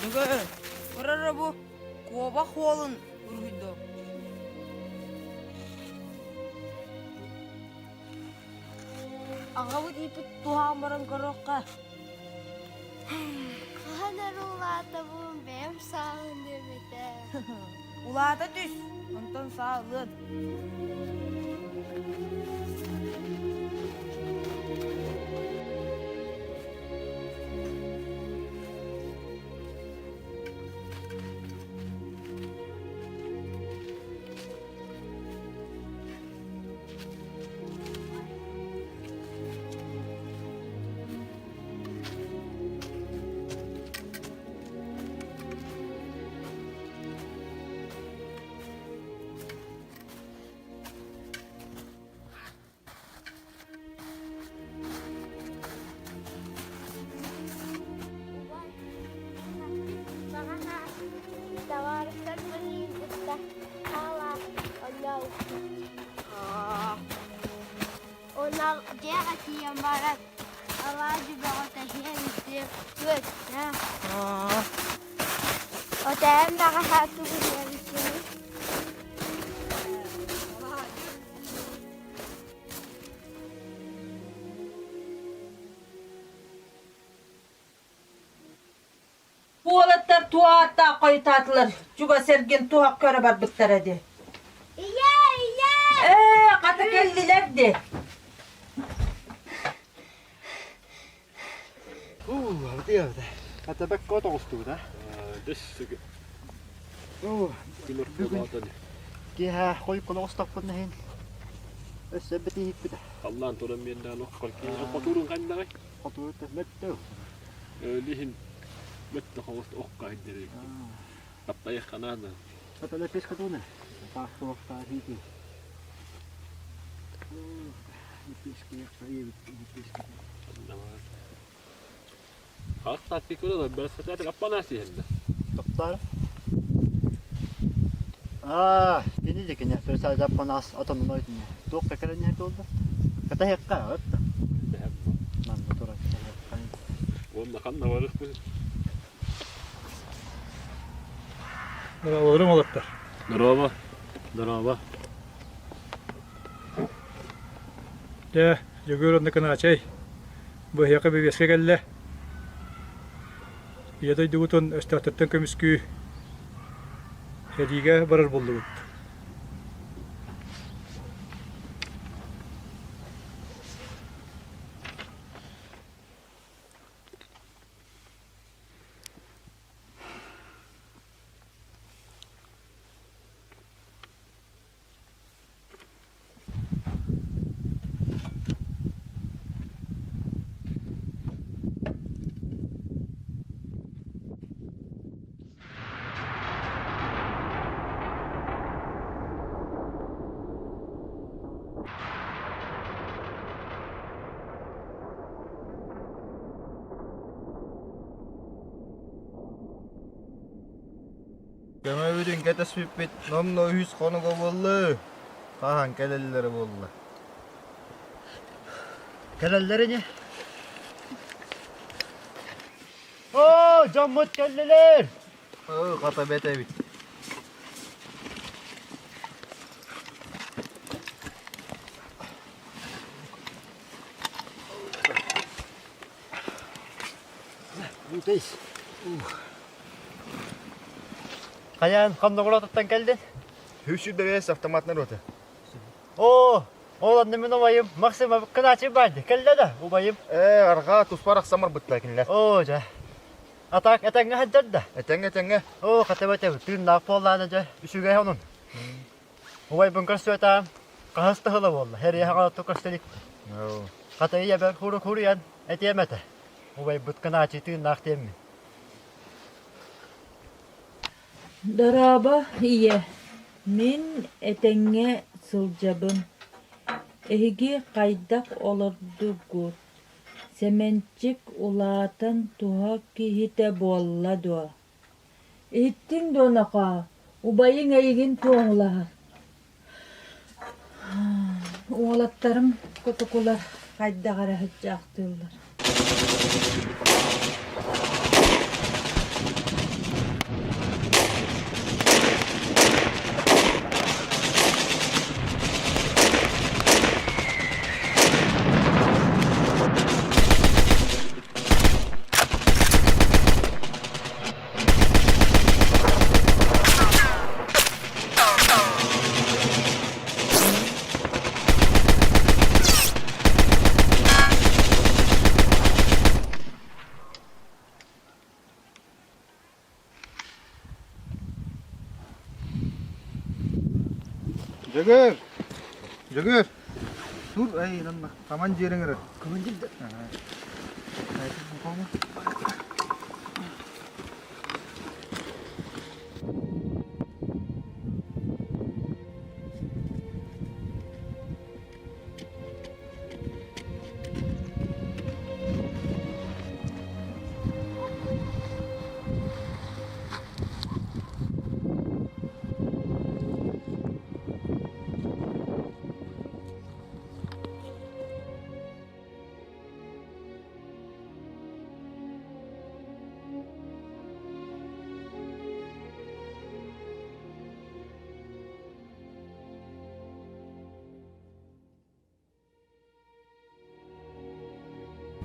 Бүгүн көрөрө бу куобах уолун уруһуйдуо. Аҕабыт ииппит туһаан баран көрүөххэ. Хаһан эрэ улаатабын, бэйэм сааһын диэбитэ. Улаата түс, онтон саа ылыан. Табаарыстарбын кытта хаалаах оонньообуппут. Онно дьиэҕэ тиийэн баран алаадьы бөҕөтө иһэн үттүм, Отээн баҕаһа тугу диэбиккиний? Уолаттар туоааттаах хойутаатылар, чугас эргин туһах көрө барбыттара дии. Ийээ, ийээ! Ээ, хата кэллилэр дии. Уу, абытый-абытай. Атабакка тоҕустубут, а? Уу, бүгүн киэһэ хойуккун оҕустахпытына иһин өссө битиһикпит. Халлаан туран биэрдэҕин оккор киһи хотуурун ханнаҕай? Хотуур мөттө. Өлүһүн мөттө хоҕус окко айдырык. Таптайых ханаана. Атала пес катуна. Таах туохтаа хити. Хастаат кикура бэрэссэдээтэл Аппанаас иһэллэр. Топтаар. Аа, кини де кини председатель Аппанаас отонун ойтуне. Туох кэлэн иһэр буолла? Катаһыахха, отто. Манна турар катаһыахха. Уонна ханна барыахпын? Олорум олоттор. Здорово. Здорово. Дьэ, Дьөгүөр онно Кынаачай бу эһиэхэ бэбиэскэ кэллэ. Ийэ дойдугутун өстөөхтөртөн көмүскүү сэриигэ барар буоллугут. Көмөбүтүн кэтэспиппит номнуо үһүс хонуга буолла. Хаһан кэлэллэрэ буолла? Кэлэллэр ини. Оо, дьоммут кэллилэр! Оо, хата бэт эбит. Бүтэйс. Хайаан хонногулатыттан кэлдин? Үс автоматный рота. Оо, ол онно мин убайым Максим Кыначы баайды. Кэллэ да убайым. Ээ, арҕаа туспар ахсам барбыттар кинилэр. Оо, дьэ. Атак этэҥҥэ сылдьар да? Этэҥҥэ, этэҥҥэ. Оо, хата бэтэ тыыннаах буоллаана дьэ, үчүгэй онун. Убайбын көрсүөтаам, хаһыс да сыла буолла, эриэхэҕэ отто көрсө иликпин. Хата ийэбэр хурук-хуруйан этиэм этэ. Убайбыт Кынаачый тыыннаах диэммин. Дорообо, ийэ, мин этэҥҥэ сылдьабын, эһиги хайдах олордугут, Сэмэнчик улаатан туһа киһитэ буолла дуо? Иһиттиҥ дуо, нохоо, убайыҥ эйигин туоһулаһар Уолаттарым котокулар хайдах эрэ сылдьаахтыыллар. Дьөгүөр! Дьөгүөр! Тур, эй, нанна, командирың эрэ. Командир да.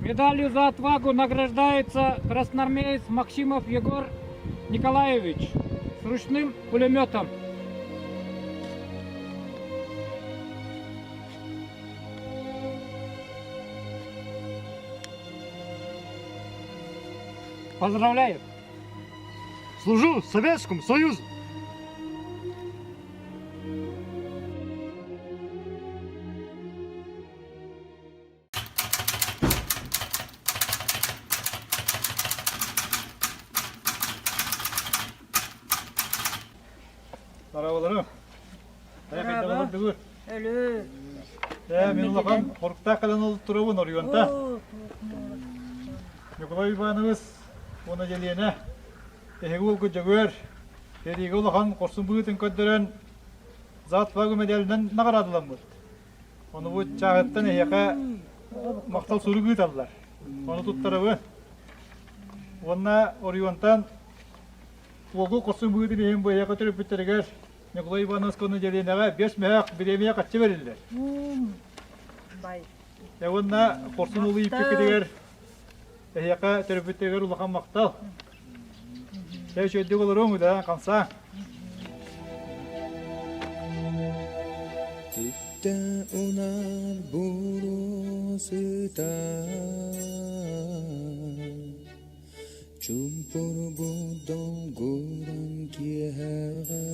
Медалью за отвагу награждается красноармеец Максимов Егор Николаевич с ручным пулеметом. Поздравляю! Служу Советскому Союзу! Дорооболору. Дорообо. Өлүү. Ээ, мин улахан хоруктаах кэлэн ол турабын оройуонта. Ньукулай Иванович уонна Дьэлиэнэ эһиги уолгут Дьөгүөр сэриигэ улахан хорсун быһыытын көрдөрөн За отвагу мэдээлинэн наҕараадаламмыт. Ону бу чааһыттан эһиэхэ махтал сурук ыыталлар. Ону туттарабын. Уонна оройуонтан уолгу хорсун быһыытын иһин бу эһиэхэ төрөппүттэригэр Ньукулай Ивановскай нэдиэлэҕэ биэс мөһөөх бириэмийэ хаччы бэриллэр. Дьэ уонна хорсун улуу ииппиккитигэр эһиэхэ төрөппүттэригэр улахан махтал. Дьэ үчүгэйдик олоруоҥ да хамсаа. Түттэ унаар буруо сытар Чуумпурбут долгуран киэһэҕэ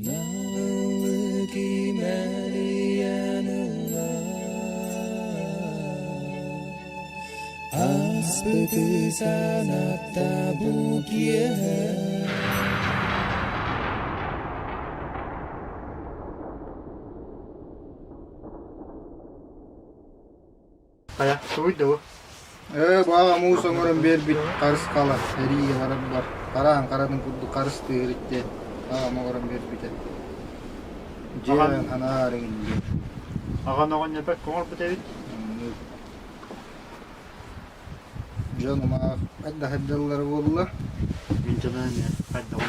Наҕыллык имэрийэн ылла Ааспыты санатта бу киэһэ Хайа, тугуй да бу? Ээ, баҕа муус оҥорон биэрбит харыс хала, эрии барар хараан харатын курдук харыс тыырыт диэн аҕам оҥорон биэрбитэ. Дьиэҕин анаар иҥин диэн. Аҕан оҕонньорбор оҥорбут эбит. Дьон умаах хайдах эрдэллэрэ буолла? Мин дьоно эмиэ хайдах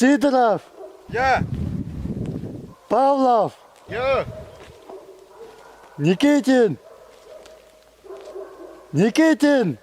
Сидоров! Я! Павлов! Я! Никитин! Никитин!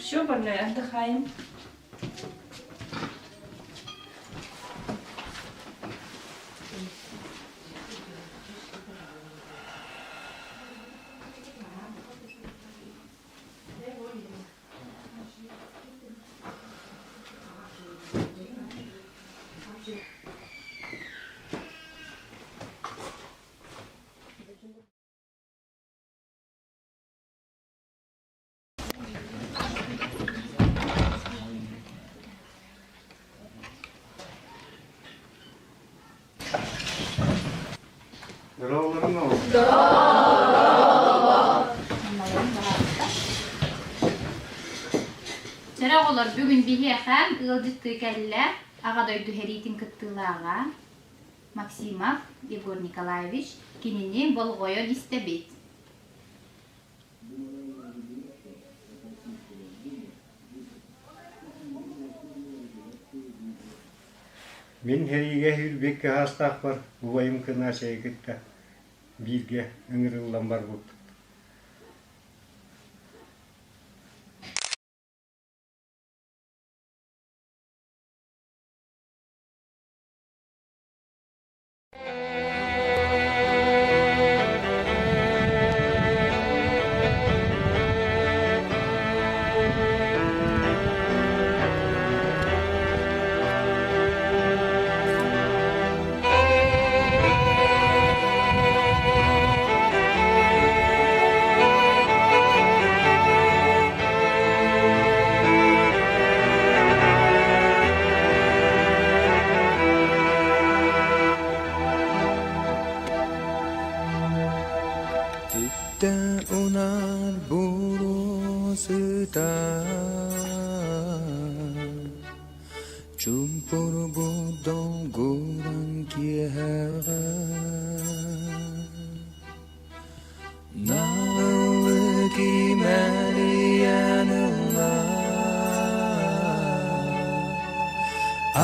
Все, больной, отдыхаем. Чэрэ оҕолор бүгүн биһиэхэ ыалдьыттыы кэллэ Аҕа дойду сэриитин кыттыылааҕа Максимов Егор Николаевич кинини болҕойон истэбит. Мин сэриигэ сүүрбэккэ саастаахпар убайым Кынаачайы кытта бииргэ ыҥырыллан барбыппыт. Түптэ унаар буруо сытар Чуумпурбут долгуран киэһэҕэ Наҕыллык имэрийэн ылла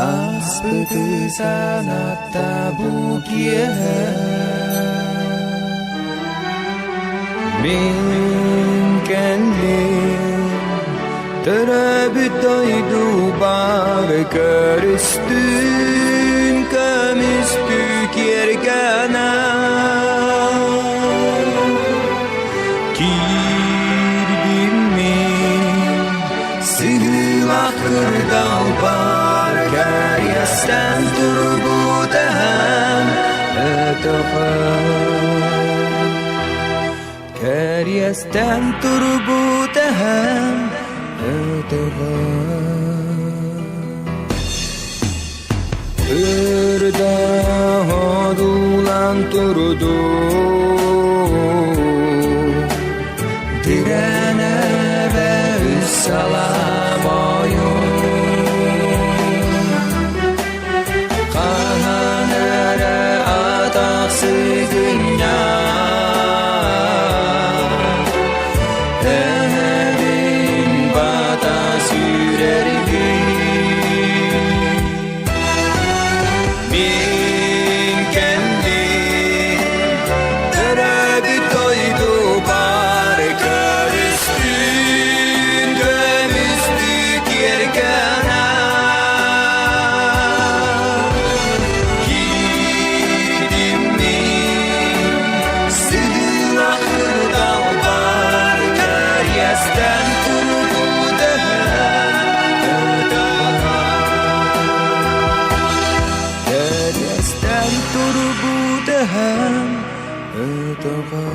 Ааспыты санатта бу киэһэ Мин кэллим төрөөбүт дойдубар көрүстүн көмүстүү киэргэнэ Киирдим мин сыһыылаах кырдалбар кэриэстэн турбут эһэм өтөҕө Кэриэстэн турбут эһэм өтөҕө Ырда одуулаан турду Тирэнэбэ үс салаа бойун Хаһан эрэ атах сыгынньах Эһэбин бата сүүрэргин Мин кэллим төрөөбүт дойдубар көрүстүн көмүстүү киэргэнэ Киирдим мин сыһыылах кырдалбар кэриэстэн турбут эһэм Кэриэстэн турбут эһэм өтөҕө.